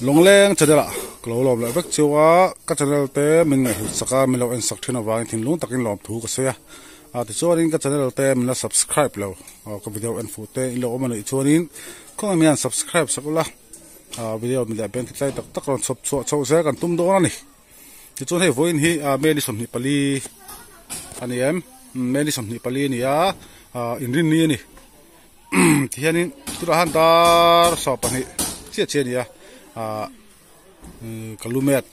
Lawngleng channel ah ka lo lawm leh vek cheu a, ka channel te min ngaihhlut sak a, min lo en sak thin avangin thinlung takin lawm thu ka sawi a, ah tichuanin ka channel te min la subscribe lo, ka video en fuh te in lo awm a nih chuanin khawngaih mian subscribe sak ula, ah video mi leh beng tlai tak tak rawn chhawp chhuah chhoh zel kan tum dawn a ni. Tichuan hei vawiin hi May ni 24 a ni em, May ni 24 a ni a, ah inrinni a ni. Tihianin tunah hian dar 12 chiah chiah a ni a ah ka lu mek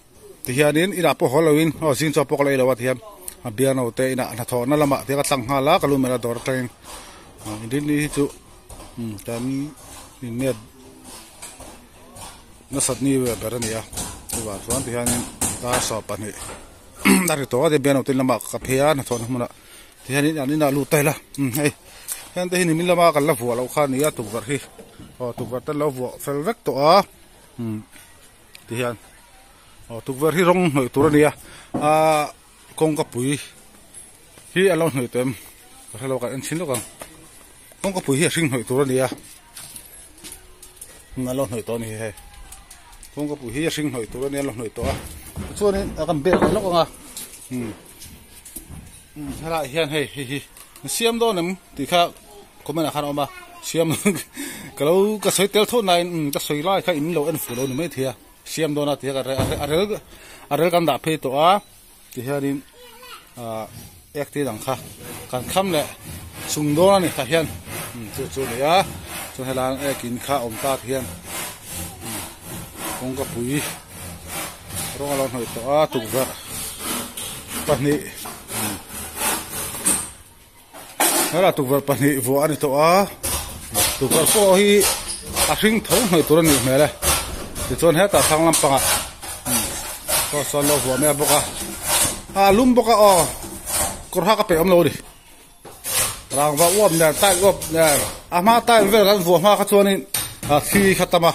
tihianin inah pawh haw loin aw zing chuan pawh ka la ei lo a tihian a bialno te inah hnathawhna lamah te ka tlang nghal a ka lu mek a dawr atangin ah inrinni hi chu kan inmet nasat ni ber ber a ni a chuvang chuan tihianin dar 12 a ri tawh a ti bialno te in lamah ka phei a hnathawhna hmunah. Tihianin an inah lut ta ila umm hei heng te hi nimin lama kan la vuah loh kha a ni a tukverh hi aw tukverh te an lo vuah fel vek tawh a umm tihian aw tukverh hi rawng hnawih tur a ni a ahh kawngka pui hi a lo hnawih tawh em ka hre lo kan en chhin lawk ang kawngka pui hi a hring hnawih tur a ni a a lo hnawih tawh a ni hei kawngka pui hi a hring hnawih tur a ni a lo hnawih tawh a tichuanin a kan bel leh lawk ang a umm. Helaiah hian hei hei hi siam dawn em tih kha comment ah khan a awm a siam ka lo ka sawi tel tho nain ka sawi lai kha in lo en fuh lo ni maithei a siam dawn a ti a a rel a rel kan dah phei tawh a ti hianin ah ek te dang kha kan kham leh sum dawn a ni tah hian chu chu a ni a chuan helai ah ek in kha a awm ta ti hian kawngka pui. Rawng a lo hnawih tawh a tukverh pahnih helai tukverh pahnih vuah a ni tawh a tukverh pawh hi a hring tho hnawih tur a nih hmel e tichuan hetah thlang lampangah saw sawn lo vuah mek bawk a a lum bawk a aw kawr hak a peih awm lo a ni rangva uap nen tile uap nen a hma tile vel kan vuah hma kha chuanin a thli kha tam a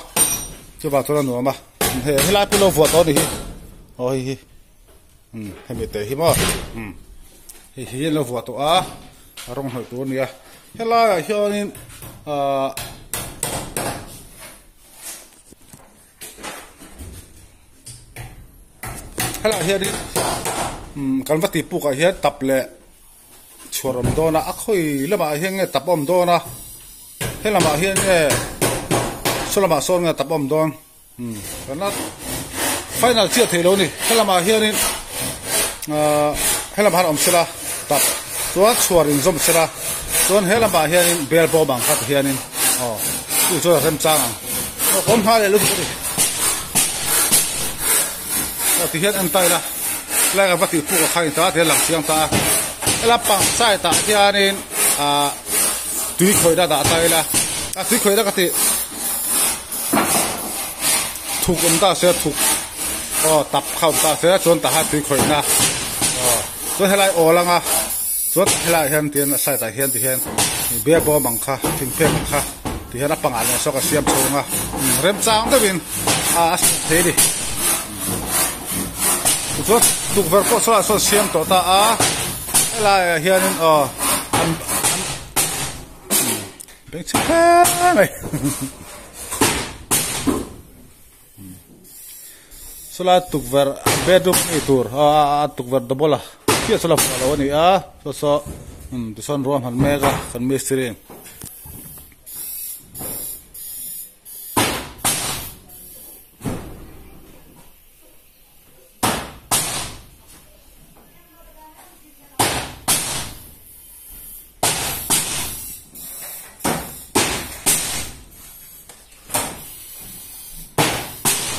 chuvang chuan a nuam a. He helai pawh lo vuah tawh a ni hi aw hei hi umm hemi te hi maw umm hei hi an lo vuah tawh a a rawng hnawih tur a ni a helai ah hianin ahh helaiah hianin umm kan va tih puk ah hian tap leh chhuar awm dawn a a khawi lamah hian nge tap awm dawn a he lamah hian nge saw lamah sawn nge tap awm dawn umm kan la final chiah theih lo a ni he lamah hianin ahh he lamah hian awm sela tap chuan chhuar inzawm sela chuan he lamah hianin bel bawm ang kha ti hianin aw chu chuan a remchang ang awm hma leh lutuk a ni aw ti hian en ta ila. Flag a va tih puk a kha in ta a lang chiang ta a helai pang side ah hianin ahh tui khawihna dah ta ila a tui khawihna ka tih thuk awm ta se thuk aw tap kha awm ta se chuan tah hian tui khawihna aw chuan helai awl anga chuan helaiah hian tihian a side ah hian tihian beer bawm ang kha thingphek ang kha tihian a pangah leh saw ka siam chhung a remchang deuhin a a siam thei a ni. Tichuan tukverh pawh saw ah sawn siam tawh ta a helai ah hianin aw an an bengchhe hle mai sawlai tukverh bedroom a ni tur a tukverh double a chiah chu la fuh lo a ni a saw saw tichuan ruahman mek a kan mistiri in.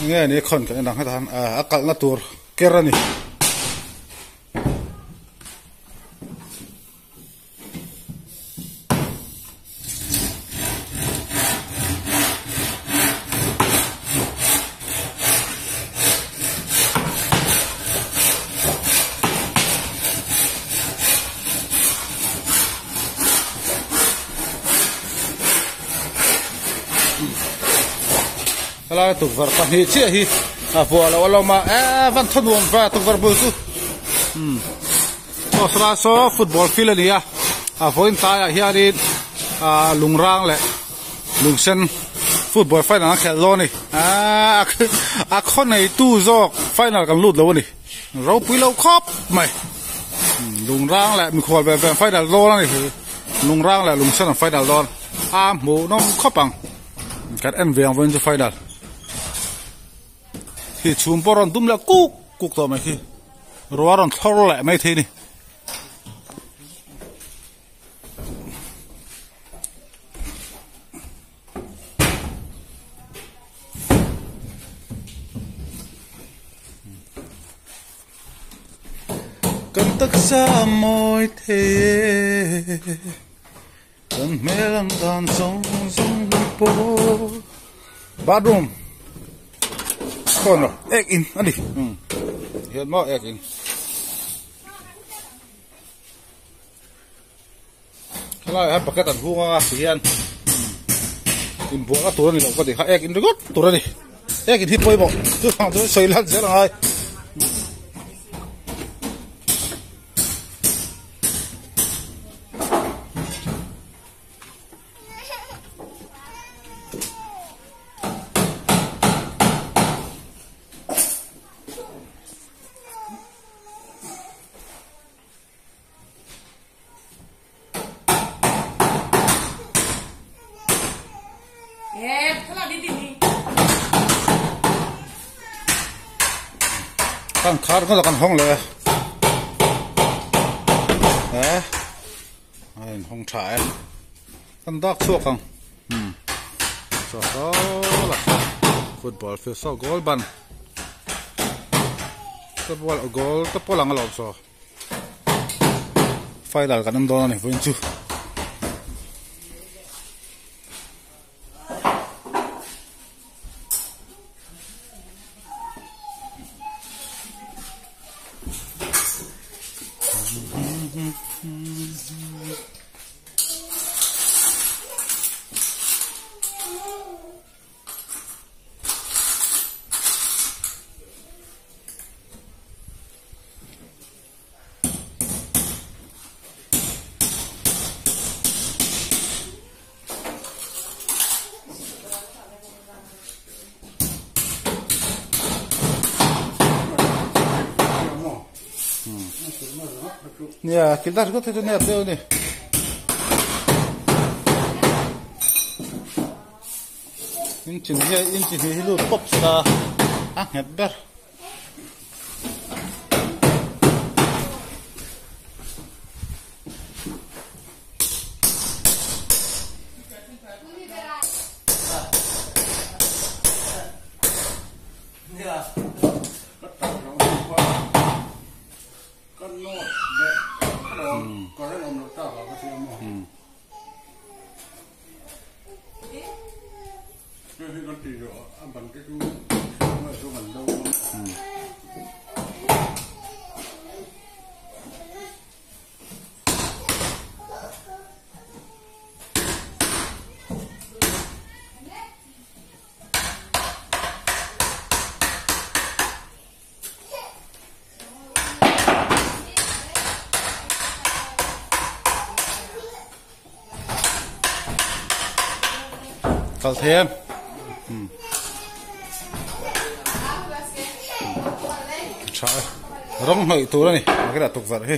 Nge ni khawn kan en ang hetah hian a kalhna tur ker a ni. Helai tukverh pahnih chiah hi a vuah loh a lawm a eee van thaw nuam ve tukverh bul chu umm. Aw sawlai saw football field a ni a a vawiin tlaiah hianin ah lungrang leh lungsen. Football final an khelh dawn a ni. Aaa a khaw neitu zawk final kan lut lo a ni. Ropui lo khawp mai. Lungrang leh mikhual ve ve an final dawn a ni. Lungrang leh Lungsen an final dawn. A hmuhnawm khawp ang. Kan en ve ang vawiin chu final. Khi chhum pawh rawn dum leh kuk kuk tawh mai khi. Ruah rawn thlawr leh mai thei a ni. Kan taksa mawi thei e kan hmel ang dan zawng zawng pawh bathroom khawn ek in a ni hian maw ek in. Helaiah hian bucket an hung anga ti hian inbuahna tur a ni lo ka ti kha ek in ringawt tur a ni ek in hi pawimawh chu vang chuan sawi lan zel a ngai. Kan khar ngawt a kan hawng leh a eh a in hawng tha e kan dak chhuak ang umm chaw saw la football field saw goal ban football goal te pawh lang alawm saw. Final kan en dawn a ni vawiin chu. Nia kil dar ringawt hi chu nep deuh a ni. Inchi hnih inchi hnih hi lut pawp sela a nghet ber. Kal thei em tha e rawng hnawih tur a ni mahse tukverh hi.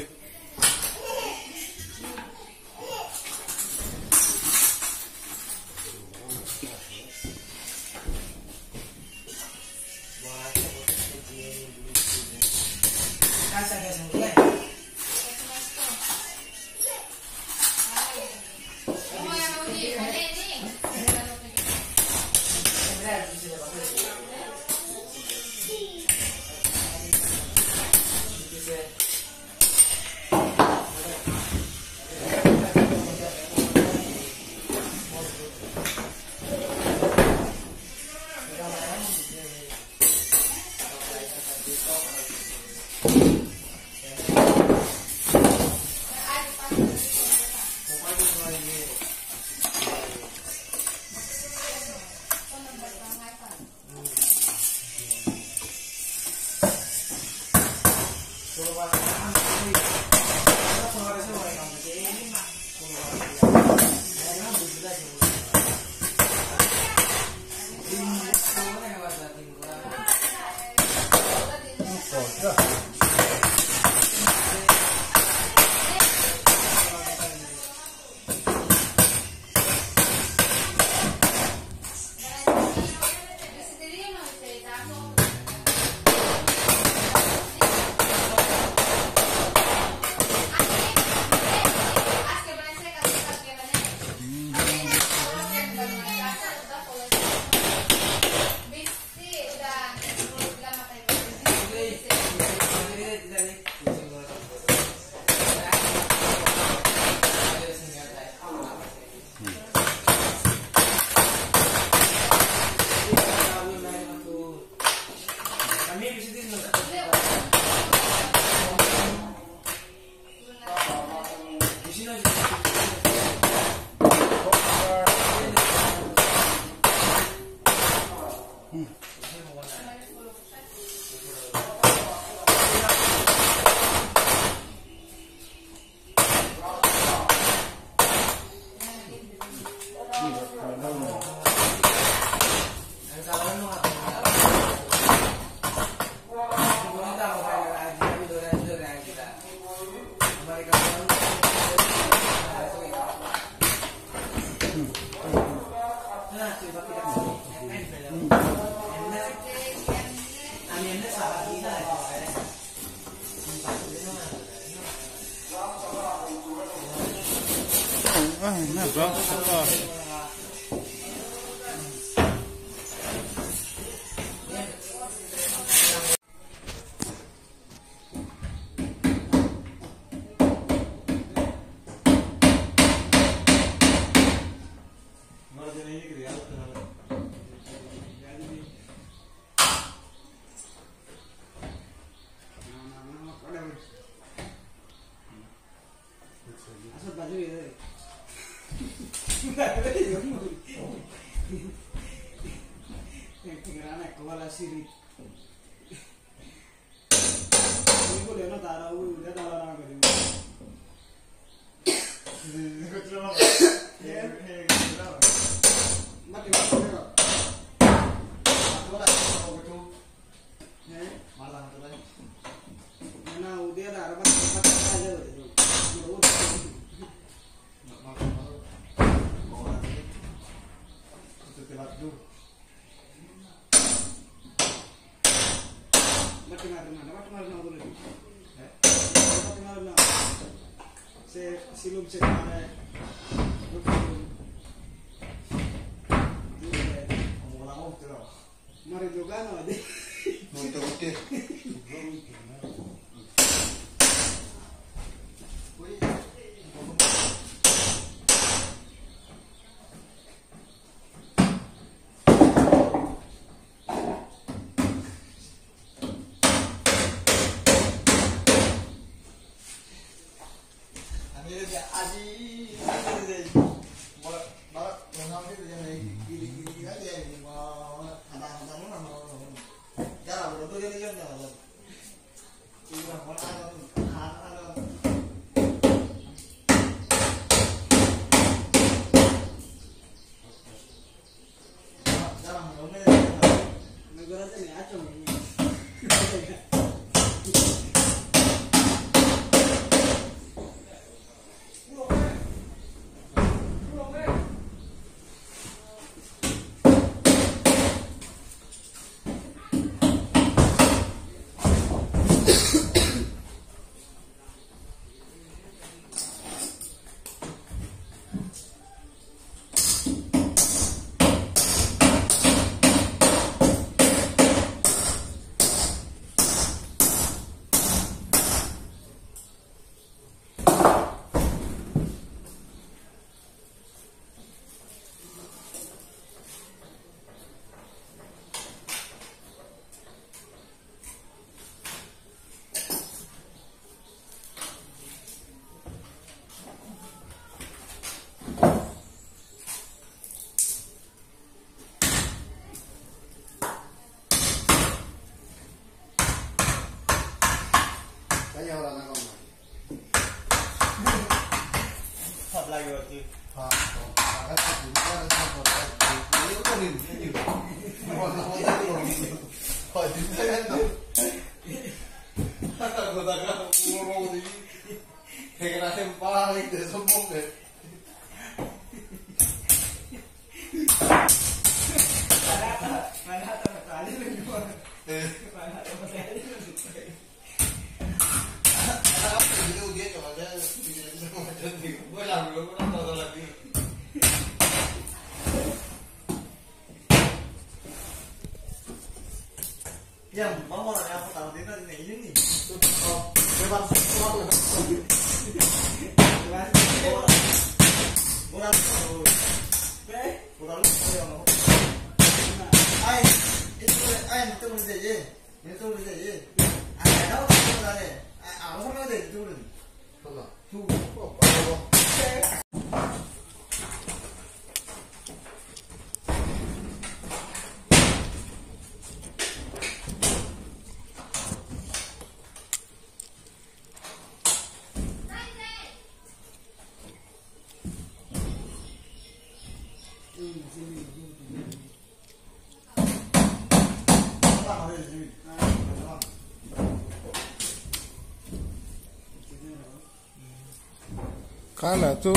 Ka la chu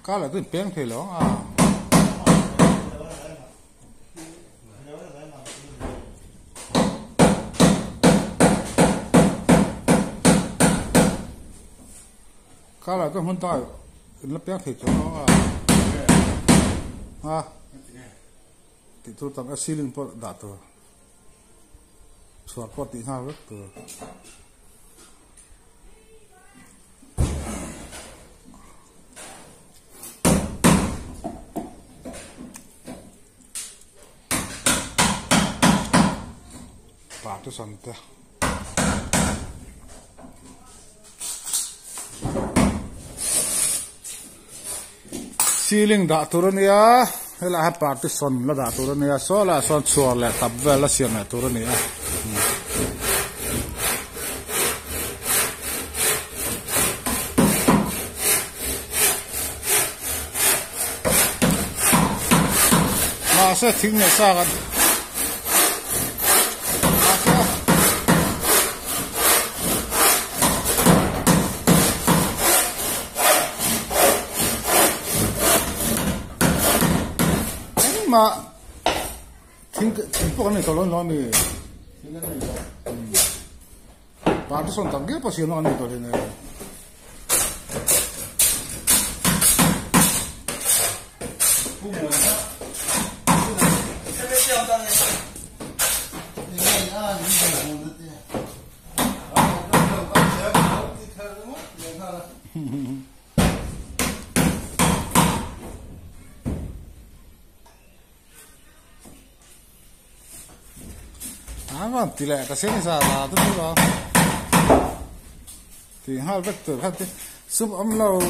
ka la chu peng thei lo a. Ka la chu hmun dangah in la peng thei chuang lo a. A tih tur tam a ceiling pawh dah tur chhuar pawh tih nghal vek tur. Partition te ceiling dah tur a nia helai hi partition la dah tur a nia saw laiah sawn chhuar leh tap vel a siam leh tur a ni a. Mahse thing leh sa kan engmah thing thing pawh kan nei tawh lo ni mi partition tak ngial pawh siam na kan nei tawh hle ni. Tỷ lệ ta xem ra là rất là thì hai vector hai cái sum âm lâu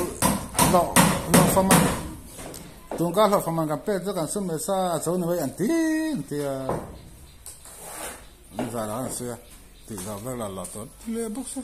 lọ lọ phong mà tung cá lọ phong mà gặp bé cho cả sum mẹ sa cháu này ăn tí thì ra đó là xưa thì ra là lọ tốt lệ bốc sao.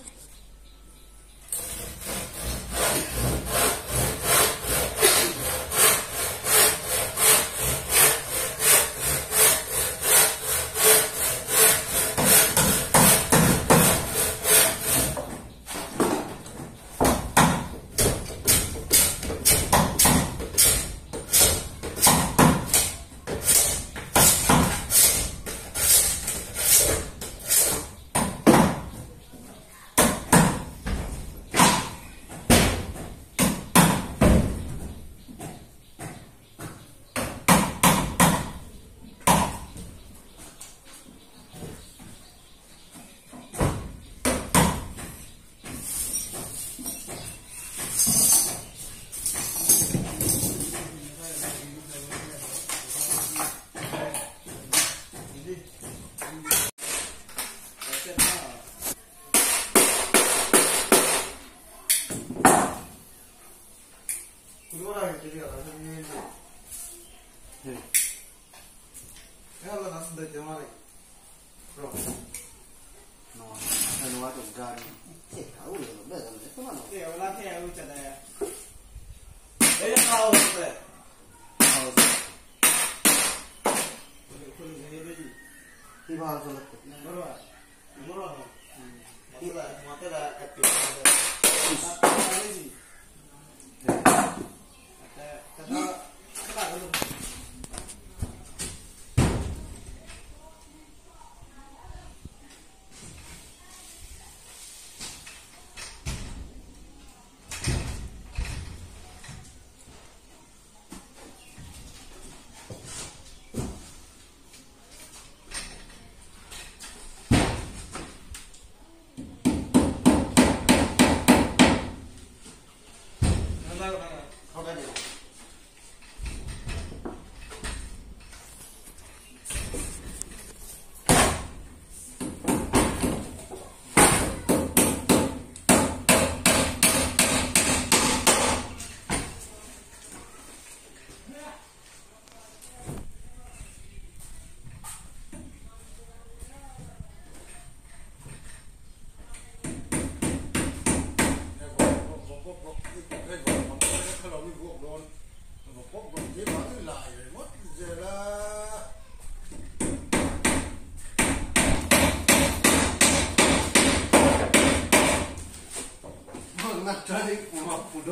Hemi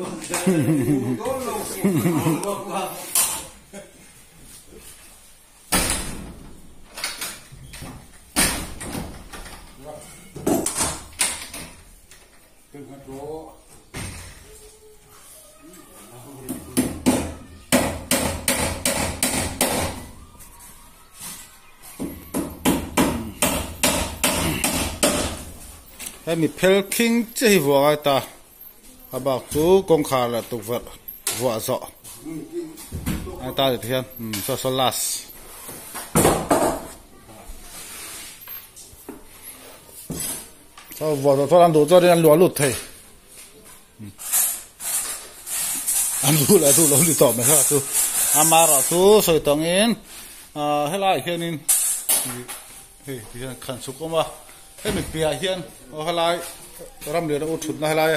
phel khing chiah hi vuah ngai ta a bak chu kawngkhar leh tukverh vuah zawh a ta ti hian saw saw last. Saw vuah zawh chuan an duh chuan an luah lut thei an duh leh duh lo ni tawh mai kha chu amaherawh chu sawi tawngin ah helaiah hianin hei ti hian khan chhuk awm a hemi piahah hian aw helai ram lian a u thutna helai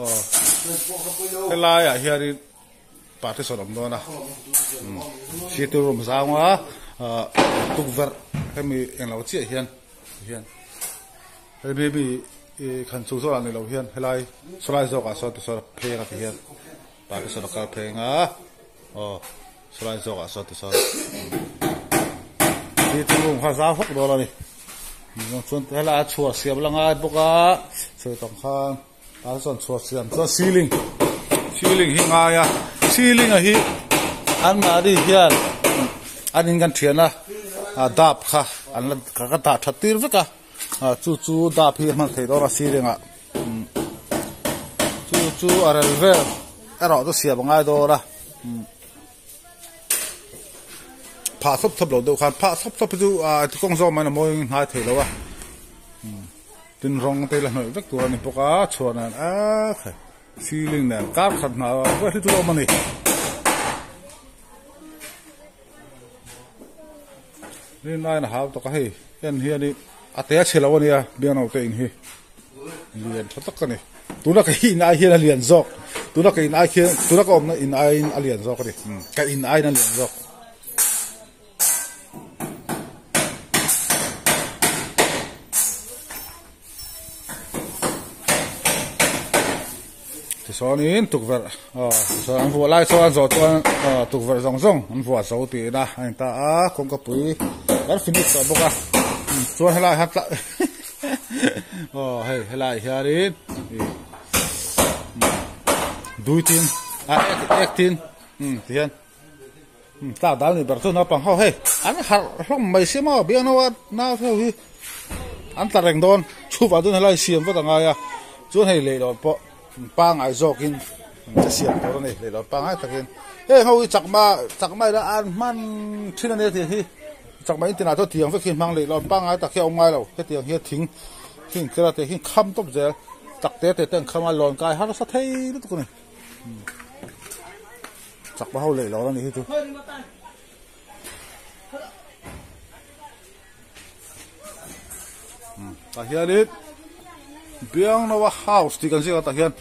aw helaiah hianin partition awm dawn a sitting room zawnga ah tukverh hemi englo chiah hian hian hemi mi ih khan chhuk zawk ah ni lo hian helai sawlai zawk ah sawn tisawn a pheng a ti hian partition a kal pheng a aw sawlai zawk ah sawn tisawn sitting room kha zau hawk dawn a ni chuan helai a chhuah siam la ngai bawk a sawi tawng khan. Tah chuan chhuat siam chuan ceiling ceiling hi ngai a ceiling a hi an mahni hian an in kan thian a ah dap kha an la ka dah that tir vek a ah chu chu dap hi a hman theih dawn a ceiling ah chu chu a rel vel erawh chu siam a ngai dawn a phah thawp thawp lo deuh khan phah thawp thawp hi chu ah kawng zawk mai a mawi hnai thei lo a. Tin rawng te la hnawih vek tur a ni bawk a chhuah nen a khai ceiling nen kar khat hna vek hi chu a awm a ni. Rin aiin a hau tak a hei en hian ih a te a chhe lo a nia biangno te in hi lian tha tak a ni tuna ka in ai hian a lian zawk tuna ka in ai khian tuna ka awmna in aiin a lian zawk a ni ka in aiin a lian zawk. Tichuanin tukverh aw tichuan an vuah lai chuan an zawh chuan aw tukverh zawng zawng an vuah zo tihna a ni ta a kawngka pui kan finish tawh bawk a chuan helaiah hian tla aw hei helaiah hianin ih dui tin a ek ek tin tihian. Tlak dal ni ber chu naupang ho hei an harh hlawm mai sia maw biang naua nau ho hi an tla reng dawn chuvang chuan helai siam vek a ngai a chuan hei leihlawn pawh pangai zawkin a siam tur a ni leihlawn pangai takin heng ho hi chakma chakma ila an hman thin a nia tih hi chakma in tinah chuan tiang vek hi hmang leihlawn pangai tak hi a awm ngai lo hetiang hian thing thing kela te hi kham tawp zel tak te te te an kham a lawn kai harsa thei lutuk a ni. Chak ho leh lo a ni hi chu. Tah hianin Biangnoa house tih kan ziak a tah hian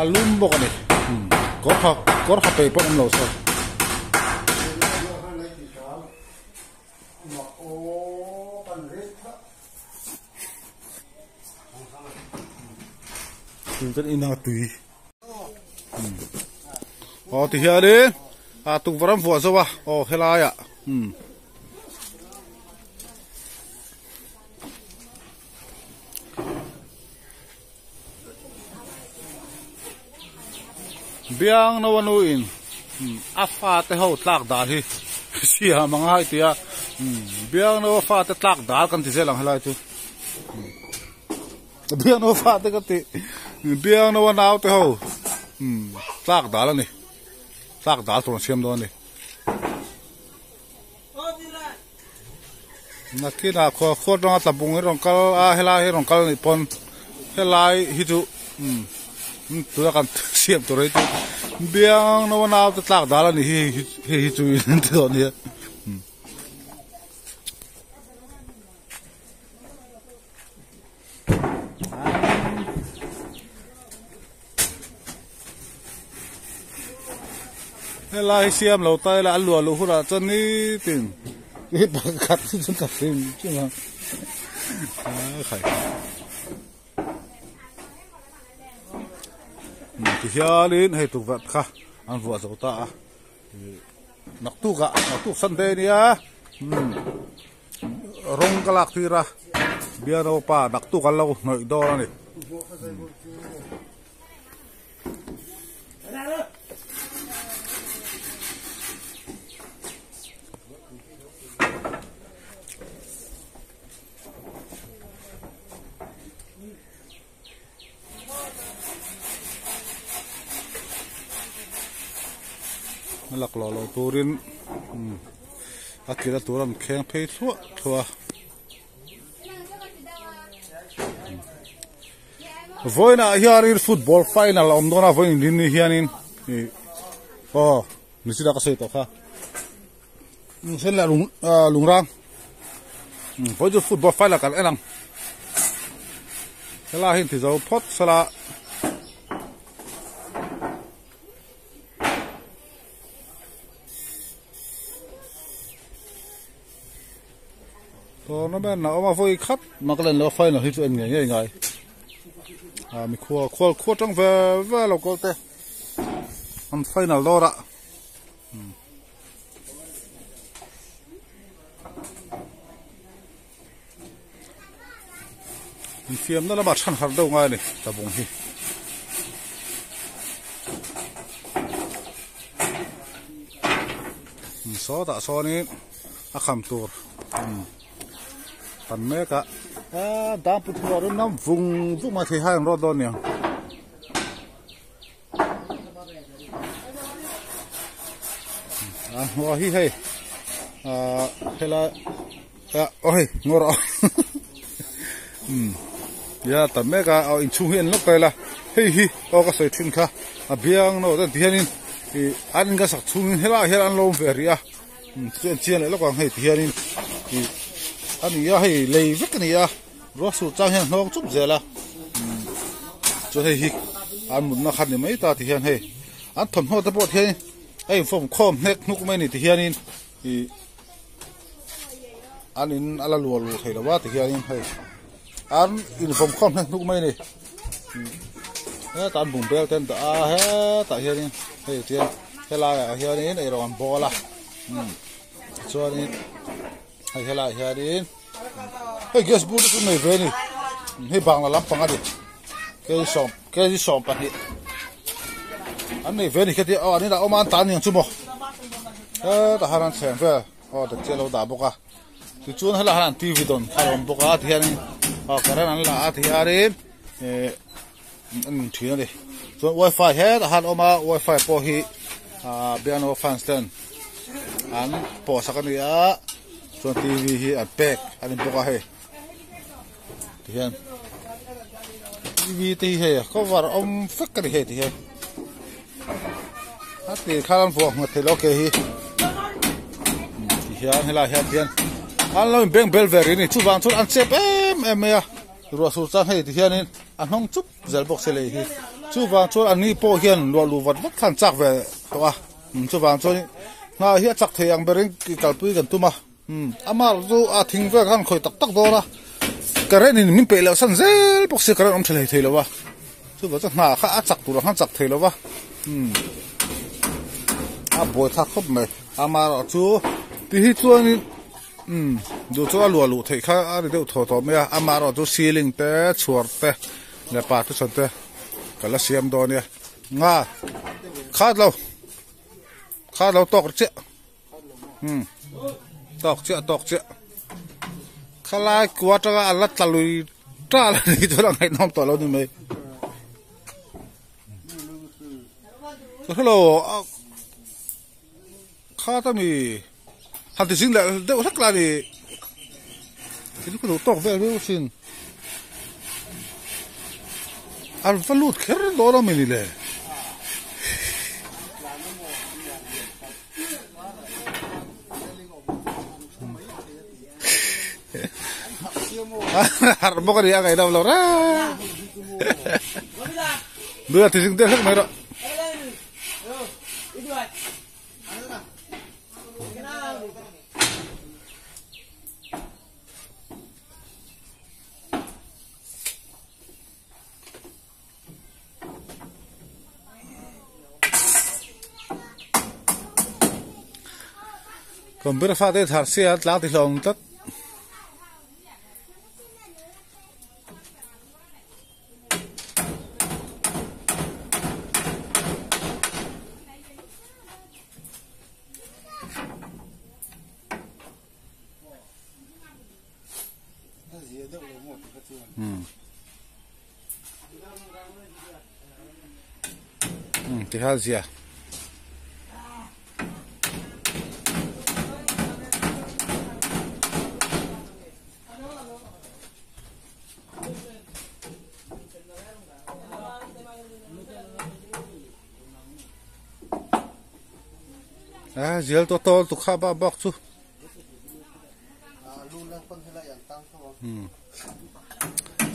A lum bawk a ni kawr ha kawr ha pei pawh an awm lo saw. Tui kan in anga tui aw ti hianin a tukverh an vuah zo a aw helaiah umm. Biang no anu in a fate ho tlak dal hi siam a ngai tia biang no a fate tlak dal kan ti zel ang helai chu biang no a fate ka ti biang no a nau te ho tlak dal a ni tlak dal tur an siam dawn a ni. Nakinah khual khuat rawng a tla bung hi rawn kal a helai hi rawn kal anih pawn helai hi chu umm tuna kan siam tur hi chu biang no a nau te tlak dal anih hi hei hi chu in ti dawn nia. Helai hi siam lo ta ila an luah luh hunah chuan nitin i pakhat hi chu ka hrim hrim ang a khai. Tihianin hei tukverh kha an vuah zo ta a naktukah naktuk Sunday ania rawng ka lak tir a biano pa naktuk an lo hnawih dawn a ni. A laklawh loh turin a kila tur an kheng phei thluah thluah a. Vawiinah hianin football final a awm dawn a vawiin rin ni hianin ih aw michina ka sawi tawh kha sen leh lung ah lungrang vawiin chu football final kan en ang helai hi inti zo phawt sela. Tournament a awm a vawi khat mak len lo final hi chu en ngei ngei ngai a mi khua khual khua tang ve ve lo kawl te an final dawr a infiamna lamah chhan harh deuh ngai a ni tlabung hi. Sawtah sawnin a kham tur tam mek a a dam put hi a ram vung vung mai thei hai an rawt dawn aniang. A hnuai hi hei ah helai ah aw hei ngaw rawh umm ya tam mek a aw inchhung hi en lawk ta ila hei hi aw ka sawi thin kha a biang no te tihianin ih an in ka sak chhungin helaiah hian an lo awm ve rih a chu en chiang leh lawk ang hei tihianin ih a ni a hei lei vek a ni a. Ruah sur chang hian a hnawng chup zel a chuan hei hi an mutna kha ni mai ta ti hian hei an thawmhnaw te pawh hian a infawm khawm hnek hnuk mai a ni ti hianin ih an in a la luah luh thei lo a ti hianin hei an infawm khawm hnek hnuk mai a ni hetah an bungbel te an dah a hetah hianin hei tihian helaiah hianin eirawng an bawl a chuanin. Hei helaiah hianin hei gas bur te chu nei ve a ni hei bangla lampang a ni kg kg 12 an nei ve a ni khatia aw an inah awm a an tan aniang chu maw hetah hian an thleng vel aw dekchi a lo dah bawk a tichuan helaiah hian an tv dawn kha a awm bawk a tihianin aw current an la a tihianin eh an in thin a ni chuan wifi hetah hian a awm a wifi pawh hi ah piano fans ten an pawh sak a ni a chuan tv hi an pek a ni bawk a hei tihian tv te hi hei cover awm vek a ni hei tihian a tir khan an vuah nghat theilo ke hi tihian helai hian tihian an lo inbeng bel ve rih a ni chuvang chuan an chep em em mai a. Ruah sur chang hei ti hianin a hnawng chup zel bawk se lei hi. Chuvang chuan an ni pawh hian luah luh vat vat khan chak ve tawh a. Chuvang chuan hna hi a chak thei ang berin kalpui kan tum a. Amah chu a thing vel khan khawi tak tak dawn a. Current in min peih loh san zel bawk sia current awm tha hlei thei lo a. Chuvang chuan hna kha a chak tur ang khan chak thei lo va. A buai thlak khawp mai. Amaherawhchu ti hi chuanin. Umm duh chu a luah luh theih kha a ri deuh thaw tawh mai a amaherawh chu ceiling te chhuar te leh partition te ka la siam dawn nia nga khat lo khat lo tawk chiah umm tawk chiah tawk chiah khalai kua atanga a la tla lui tal a ni chuan a ngaihnawm tawh lo ni mai hello Khat a mi han ti zing leh deuh hlek la ni thil ka duh tawk vel viau sin an va lut kher dawn a mi ni le harh bawk a ni a ngaihnawm lo reng duh a ti zing deuh hlek mai rawh. Computer fate thar sia tlang ti hlawm tlat. Ti kha zia. A zial to tol tu kha ba bak chu.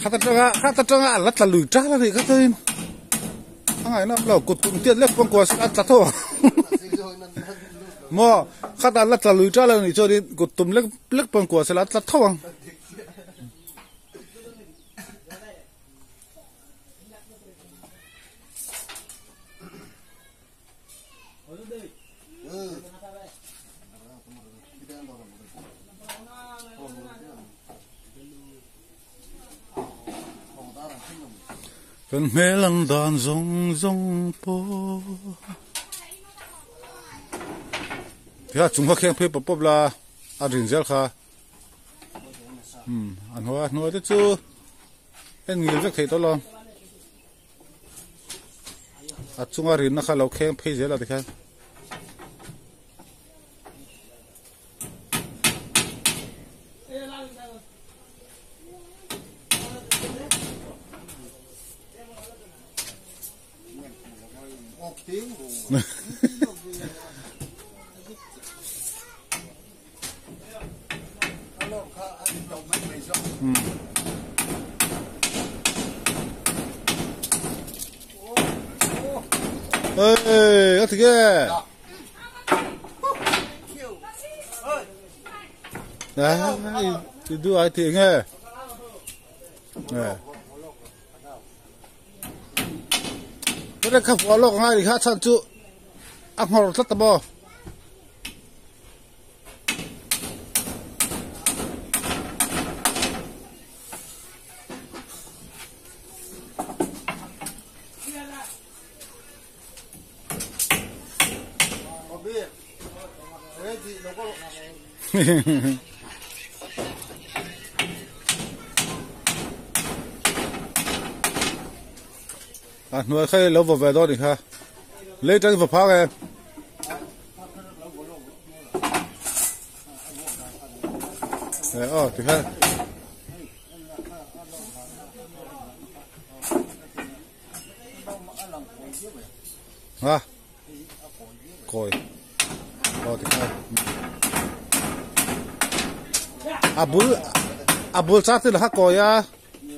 Khata tanga khata tanga la tla lui ta la ri kha tin. Angai na lo kut tum tiat lek pong ko sa tla tho. Mo khata la tla lui ta la ni cho din kut tum lek lek pong ko sa la tla tho ang. Kan hmelang dan zong zong po. Ya chung kha kheng phe pop pop la a rin zel kha. An hoa hnuai te chu en ngil vek thei to lo. A chunga rin na kha lo kheng phei zel a ti khan. Ê, 어떻게? À, đi ai thì nghe. Cái này khắp vào lọc ngay thì khá chăn chú. Ăn ngọt rất tao bò. À, nuôi khai lâu vào về đó thì ha. Lấy chân vào phá em. Ờ, thì ha. À. Coi. Ờ thì ha. À bul cha thì là hắc coi á.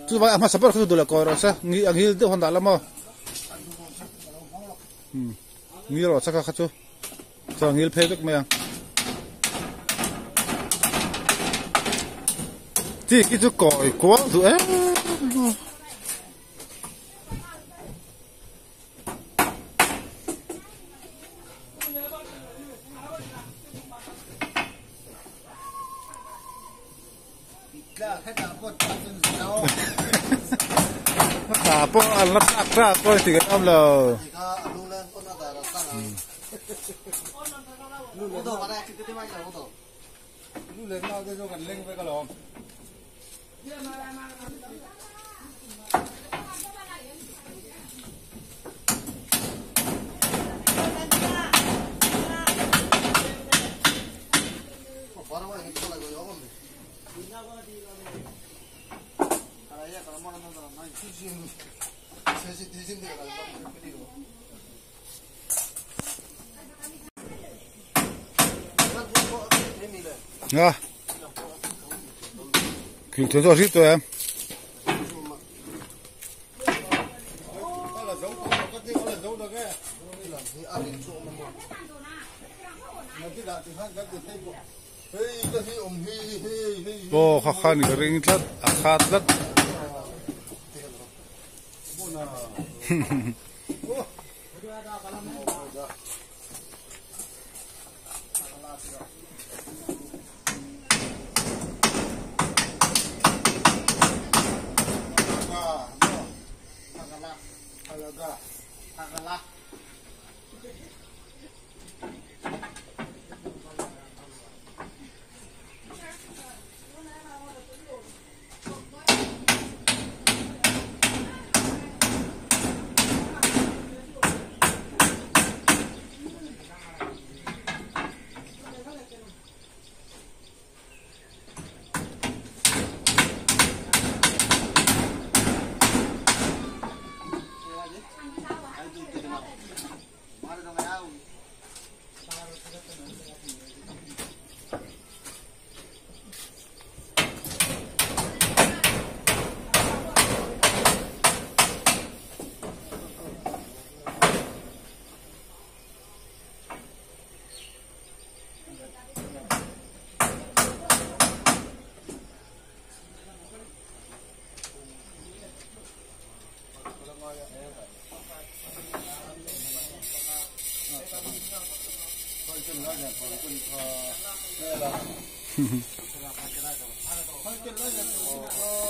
Chú vậy mà sắp rồi không được coi rồi sao? Nghĩ anh hiểu được hoàn toàn lắm mà. Nghĩ rồi chắc khá chú. Cho nghĩ phê được mày. Chỉ cái chú coi quá rồi ấy. À, po ăn lắp ráp ra thì cái ông là À, kiểu thế rồi tôi em. Ô, khó khăn cái ring lất, à khát lất.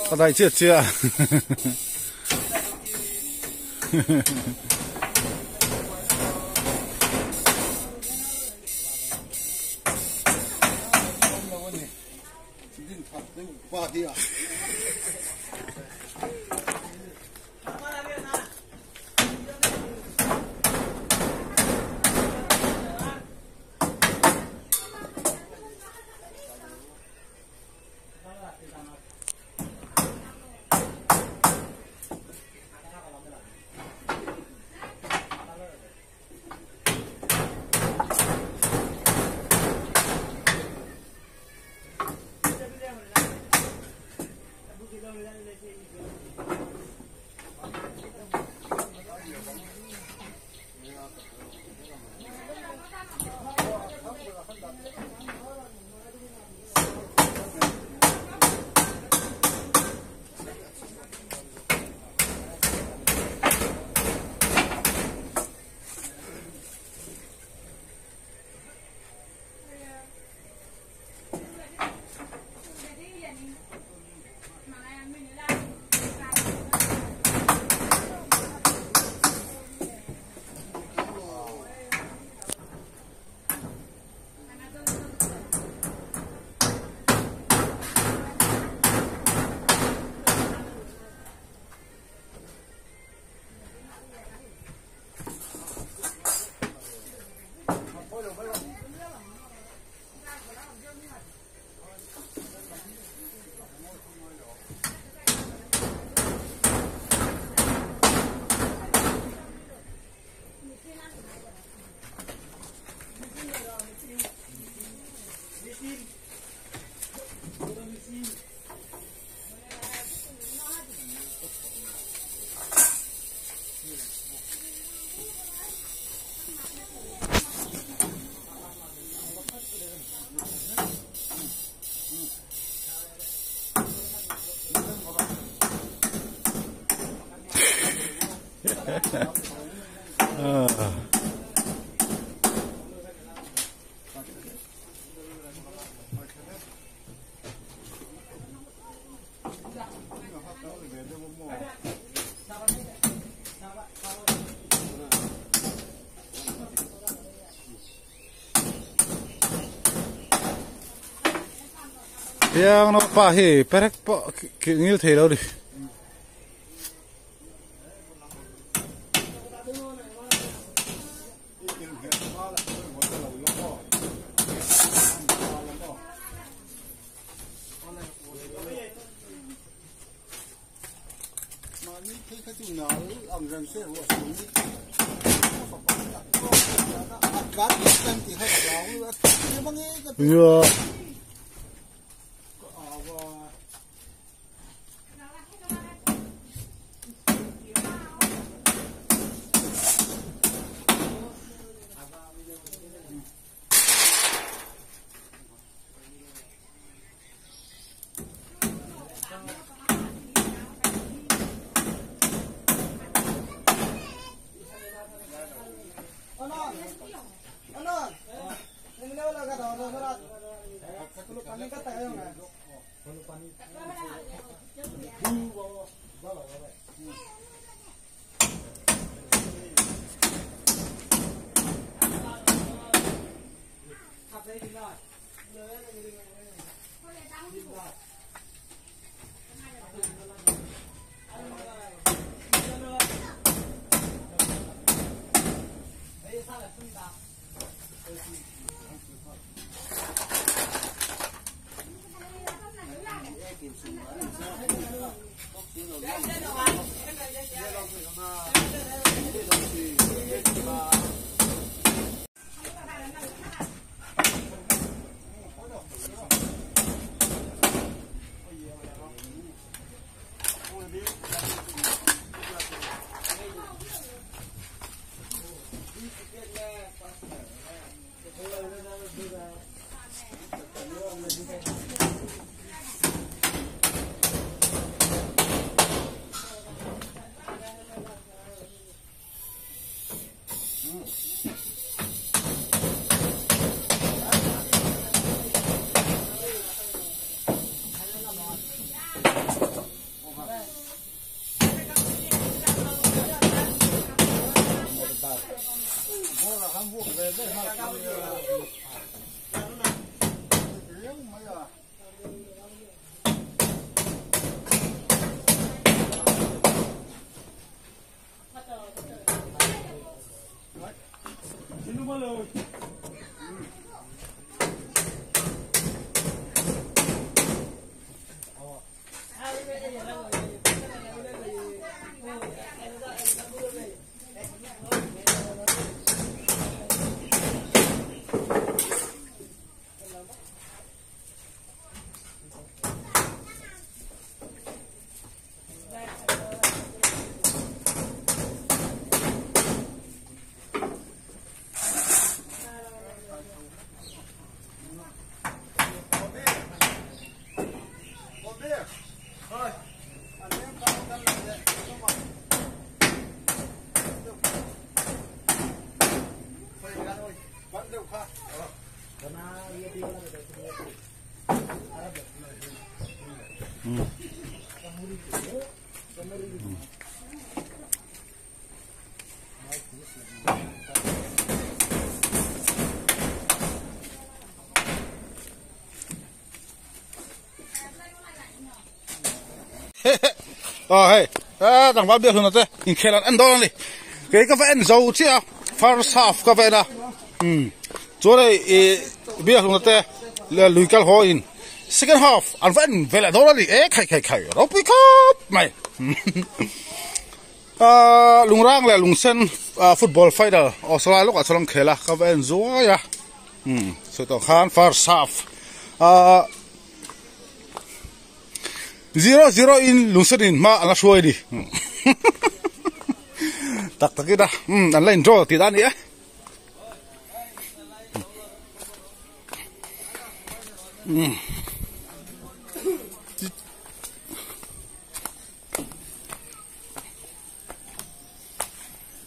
Ka dai chiah chiah. Piang no pa hi perek pawh ngil thei lo ni. Yeah. Aw hei eh tlangval biak hlun te inkhel an en dawn a ni kei ka va en zo chiah a first half ka va en a umm chuan hei ih biak hlun te lui kal haw in second half an va en ve leh dawn a ni e khai khai khai ropui khawp mai ahh lungrang leh lungsen football final aw sawlai lawkah chuan an khel a ka va en zuai a umm sawi tawh khan first half ahh. Zero zero in lungsen in hma an la hruai a ni tak tak in a umm an la in draw tih dan a ni e.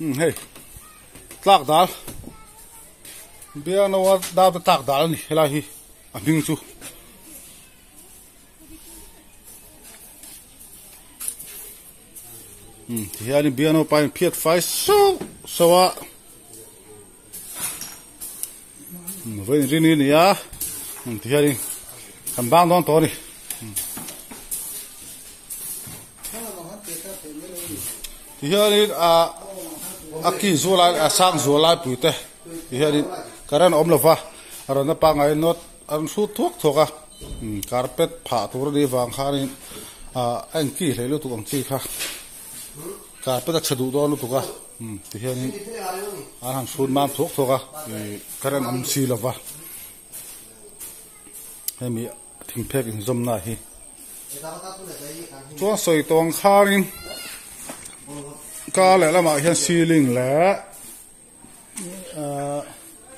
Umm hei tlak dal biangno a dap te tlak dal a ni helai hi a hming chu. Umm tihianin biangno pa in phiat fai sauh sauh a umm vawiin rini a ni a umm tihianin kan bang dawn tawh a ni. Tihianin ah a ki zual lai a sang zual lai pui te tihianin current a awm lova a rawn na pangngai nawt an hrut thuak thuak a carpet phah tur a nih vang khanin ah a inki hlei lutuk ang chi kha carpet a chhe duh dawn lutuk a tihianin an han hrut mam thuak thuak a ih current awm si lova hemi. Thingphek inzawmna hi chuan sawi tawng kharin kar leh lamah hian ceiling leh ahh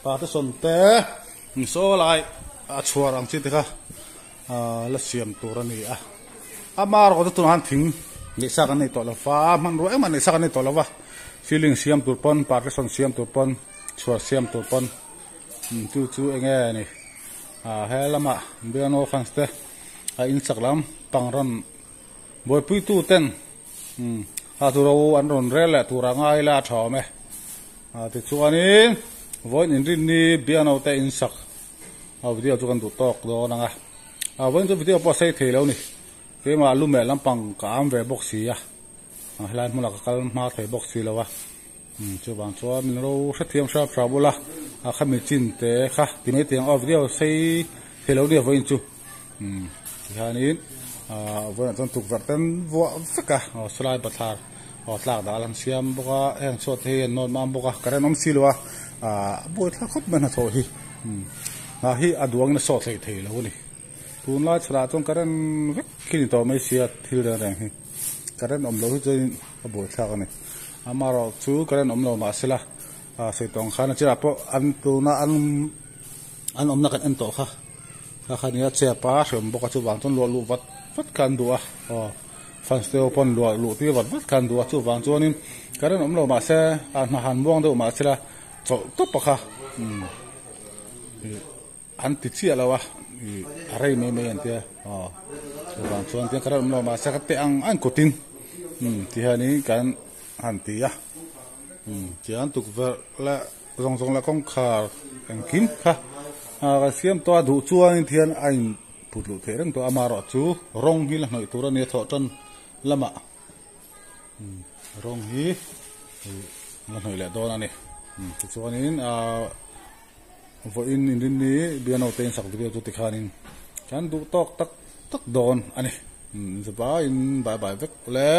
partition te saw lai a chhuar ang chi te kha ahh la siam tur a ni a ama erawh chu tunah hian thing neih sak an nei tawh lo va hmanrua engmah neih sak an nei tawh lo va ceiling siam tur pawn partition siam tur pawn chhuar siam tur pawn chu chu eng nge ni. Ah he lamah Biano fans te a in chak lam pang rawn buaipui tu ten umm a chu ro an rawn rel leh tur a ngai ila a tha awm e ah tichuanin vawiin inrinni Biano te in sak a video chu kan duh tawk dawn ang a ah vawiin chu video pawh a sei thei lo ni keimah lu meh lampang ka am ve bawk si a ah helai hmunah ka kal hma thei bawk si lo a. Chuvang chuan min lo hrethiam hrap hrap bula a khami chin te kha ti mai teh ang aw video sei thei lo nia vawiin chu tihianin ah vawiinah chuan tukverh te an vuah vek a aw salai bathlar aw tlak dal an siam bawk a heng chhuat te hi an nawt mam bawk a current awm si lo a ah a buai thlak khawp mai hnathawh hi hnah hi a duangin a sawt hleih thei lo a ni tunlai chhanah chuan current vek khi ni tawh mai sia thil reng reng hi. Current awm lo hi chuanin a buaithlak a ni. Amaherawh chu current awm lo mahsela sawi tawng khan a chirah pawh an tuna an an awmna kan en tawh kha kha kha nia chep a hreawm bawk a chuvang chuan luah luh vat vat kha an duh a aw fans te ho pawn luah luh tir vat vat kha an duh a chuvang chuanin current awm lo mahse a hna han muang deuh mahsela chawlh tawp a kha umm ih an ti chiah lo a ih a rei mai mai an tia aw chuvang chuan tiang current awm lo mahse ka teh ang ang kutin umm tihianin kan han ti a umm tiang tukverh leh zawng zawng leh kawngkhar engkim kha ah kan siam tawh a duh chuanin thian a in put luh theih reng tawh a amaherawh chu rawng hi la hnawih tur a nia thawh tan lamah umm rawng hi ih la hnawih leh dawn a ni umm tichuanin ah vawiin inrinni biano te insak video chu tikhanin kan duh tawk tak tak dawn a ni umm zavain bye bye vek le.